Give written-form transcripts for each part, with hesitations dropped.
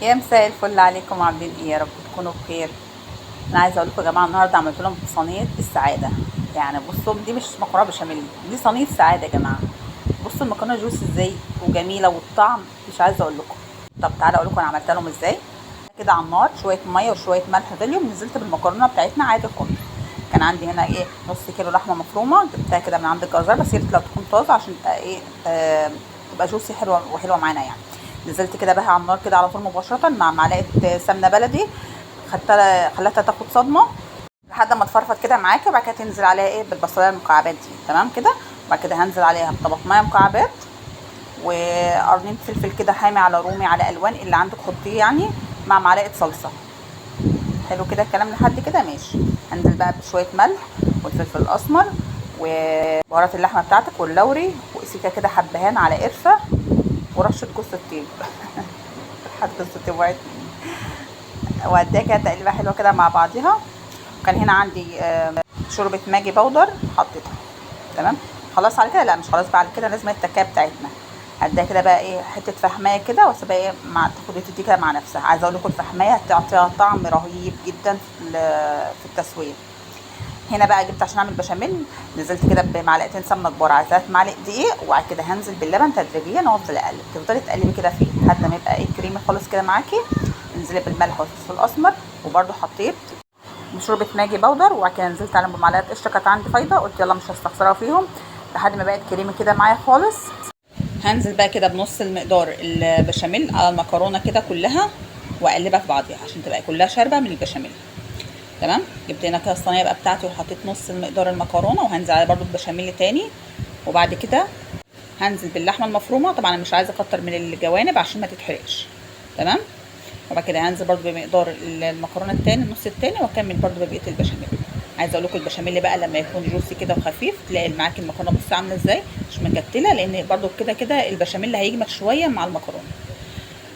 يا مساء الفل عليكم، عاملين ايه؟ يا رب تكونوا بخير. انا عايزه اقول لكم يا جماعة، النهارده عملت لهم صينية السعادة. يعني بصوا، دي مش مكرونه بشاميل، دي صينية سعادة يا جماعة. بصوا المكرونه juicy ازاي وجميلة، والطعم مش عايزه اقول لكم. طب تعالوا اقول لكم انا عملتها لهم ازاي. كده على النار شوية مية وشوية ملح غليوا، نزلت بالمكرونه بتاعتنا عادي خالص. كان عندي هنا ايه نص كيلو لحمه مفرومه، جبتها كده من عند الجزار، بس يا ريت لو تكون طازة عشان تبقى ايه تبقى juicy حلوة وحلوه معانا يعني. نزلت كده بها على النار كده على طول مباشرة مع معلقه سمنه بلدي، خدتها خلتها تاخد صدمة لحد ما تفرفط كده معاكي. وبعد كده تنزل عليها ايه بالبصلايه المكعبات دي، تمام كده. وبعد كده هنزل عليها بطبق مية مكعبات وقرنين فلفل كده حامي على رومي على الوان اللي عندك حطيه يعني، مع معلقه صلصه. حلو كده الكلام لحد كده ماشي. هنزل بقى بشوية ملح والفلفل الاسمر وبهارات اللحمة بتاعتك واللوري وسيكه كده حبهان على قرفه ورشه جوز الطيب. حط جوز الطيب وقعت واديها كده تقليبه حلوة كده مع بعضيها. وكان هنا عندي شوربة ماجي powder حطيتها، تمام. خلاص على كده؟ لا مش خلاص، بعد كده لازم التكايه بتاعتنا. هديها كده بقى ايه حتة فحمايه كده واسيبها ايه مع تاخد وتدي كده مع نفسها. عايزه اقول لكم الفحمايه هتعطيها طعم رهيب جدا في التسوية. هنا بقى جبت عشان اعمل بشاميل، نزلت كده بمعلقتين سمنه كبار على 3 معالق دقيق، وبعد كده هنزل باللبن تدريجيا وافضل اقلب. تفضلي تقلبي كده فيه لحد ما يبقى ايه كريمي خالص كده معاكي. انزلي بالملح والفلفل الاسمر، وبرده حطيت شوربة ماجي powder، وبعد كده نزلت عليهم بمعلقه قشطه كانت عندي فايضه، قلت يلا مش هستخسرها فيهم لحد ما بقت كريمي كده معايا خالص. هنزل بقى كده بنص المقدار البشاميل على المكرونه كده كلها، واقلبها في بعضيها عشان تبقى كلها شاربه من البشاميل، تمام. جبت هنا كده الصينية بقى بتاعتي وحطيت نص المقدار المكرونه، وهنزل عليها برده البشاميل تاني. وبعد كده هنزل باللحمه المفرومه، طبعا انا مش عايزه اكتر من الجوانب عشان ما تتحرقش، تمام. وبعد كده هنزل برده بمقدار المكرونه التاني النص التاني، واكمل برده ببقية البشاميل. عايزه اقول لكم البشاميل بقى لما يكون جوسي كده وخفيف تلاقي معاكي المكرونه بصي عامله ازاي، مش مكتله، لان برده كده كده البشاميل هيجمد شوية مع المكرونه.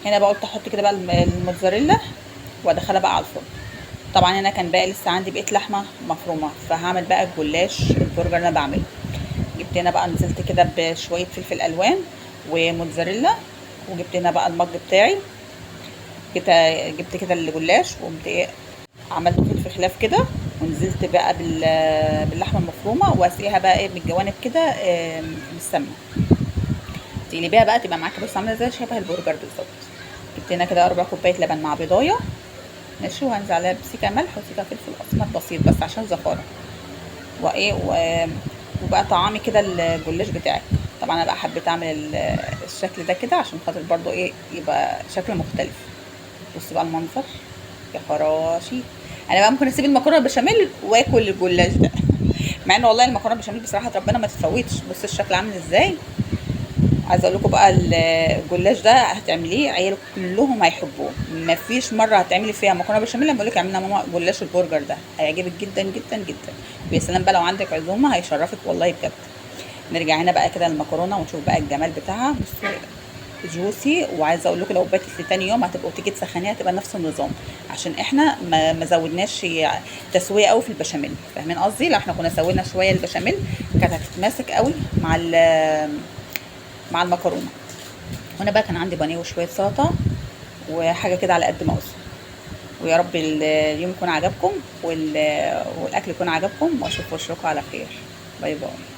هنا بقى قلت احط كده بقى الموتزاريلا وادخلها بقى على الفرن. طبعا هنا كان باقي لسه عندي بقية لحمه مفرومه، فهعمل بقى الجلاش البرجر اللي انا بعمله. جبت هنا بقى نزلت كده بشوية فلفل الوان وموتزاريلا، وجبت هنا بقى المج بتاعي، جبت كده الجلاش وقمت ايه عملته فلفل خلاف كده، ونزلت بقى باللحمه المفرومه، واسقيها بقى ايه من الجوانب كده بالسمنه. تقلبيها بقى تبقى معاكي بص عامله زي شبه البرجر بالظبط. جبت هنا كده 4 كوباية لبن مع بيضايه، ماشي، وهنزل عليها بسيكه ملح وسيكه فلفل اسمر بسيط بس عشان زفاره، وايه وبقى طعامي كده الجلاش بتاعك. طبعا انا بقى حبيت اعمل الشكل ده كده عشان خاطر برضو ايه يبقى شكل مختلف. بصوا بقى المنظر يا خراشي. انا بقى ممكن اسيب المكرونه البشاميل واكل الجلاش ده، مع ان والله المكرونه البشاميل بصراحة ربنا ما تتفوتش. بصوا الشكل عامل ازاي. عايزه اقول لكم بقى الجلاش ده هتعمليه عيالك كلهم هيحبوه، مفيش مرة هتعملي فيها مكرونه بشاميل لما اقول لك اعملي لنا ماما جلاش البرجر ده، هيعجبك جدا جدا جدا. ويا سلام بقى لو عندك عزومة هيشرفك والله بجد. نرجع هنا بقى كده للمكرونه ونشوف بقى الجمال بتاعها. بصوا juicy، وعايزه اقول لكم لو باتت لتاني يوم هتبقوا تيجي تسخنيها تبقى نفس النظام، عشان احنا ما زودناش تسويه قوي في البشاميل، فاهمين قصدي؟ لو احنا كنا سوينا شوية البشاميل كانت هتتماسك قوي مع المكرونه. وانا بقى كان عندي بانيه وشوية سلطة وحاجه كده على قد ما اوصل. ويا رب اليوم يكون عجبكم والاكل يكون عجبكم، واشوف وشكم على خير. bye bye.